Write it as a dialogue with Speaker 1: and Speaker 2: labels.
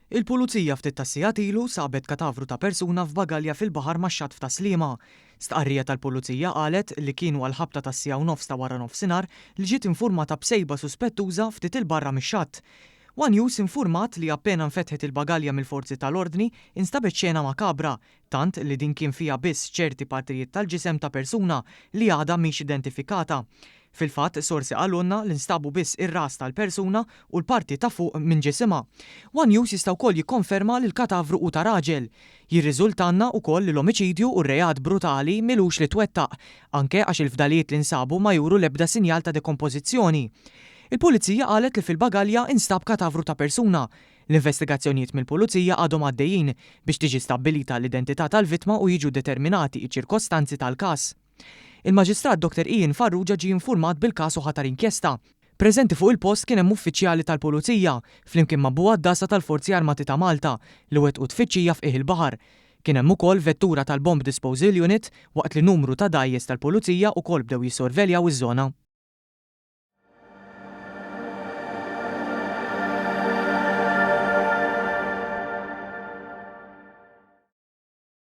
Speaker 1: Il-Pulizija ftit tas-sigħat ilu sabet katavru ta' persuna f'bagalja fil-baħar max-xatt f'Tas-Sliema. Stqarrija tal-Pulizija qalet li kienu għall-ħabta tas-siegħa u nofs ta' waranofsinhar li ġiet infurmata b'sejba suspettuża ftit 'il barra mix-xatt. One News infurmat li appena nfetħet il-bagalja mill-forzi tal-ordni instabet xena makabra, tant li din kien fiha biss ċerti partijiet tal-ġisem ta' persuna li għadha mhix identifikata. Fil-fatt, sorsi qalulna li nstabu biss ir-ras tal-persuna u l-parti ta' fuq minn ġisimha. One News jista' wkoll jikkonferma li l-katavru hu ta' raġel. Jirriżultanna wkoll li l-omiċidju u r-reat brutali m'ilux li twettaq, anke għax il-fdalijiet li nsabu ma juru l-ebda sinjal ta' dekompożizzjoni. Il-Pulizija qalet li fil-bagalja instab katavru ta' persuna. L-investigazzjonijiet mill-Pulizija għadhom għaddejjin biex tiġi stabbilita l-identità tal-vittma u jiġu determinati ċ-ċirkostanzi tal-każ. Il-Maġistrat Dr. Ian Farrugia ġie infurmat bil-każ u ħatar inkjesta. Preżenti fuq il-post kien hemm uffiċjali tal-Pulizija flimkien ma' bugħaddasa tal-Forzi Armati ta' Malta li wettqu tfittxija f'qiegħ il-baħar. Kien hemm ukoll vettura tal-Bomb Disposal Unit waqt li numru ta' dgħajjes tal-Pulizija wkoll bdew jissorveljaw iż-żona.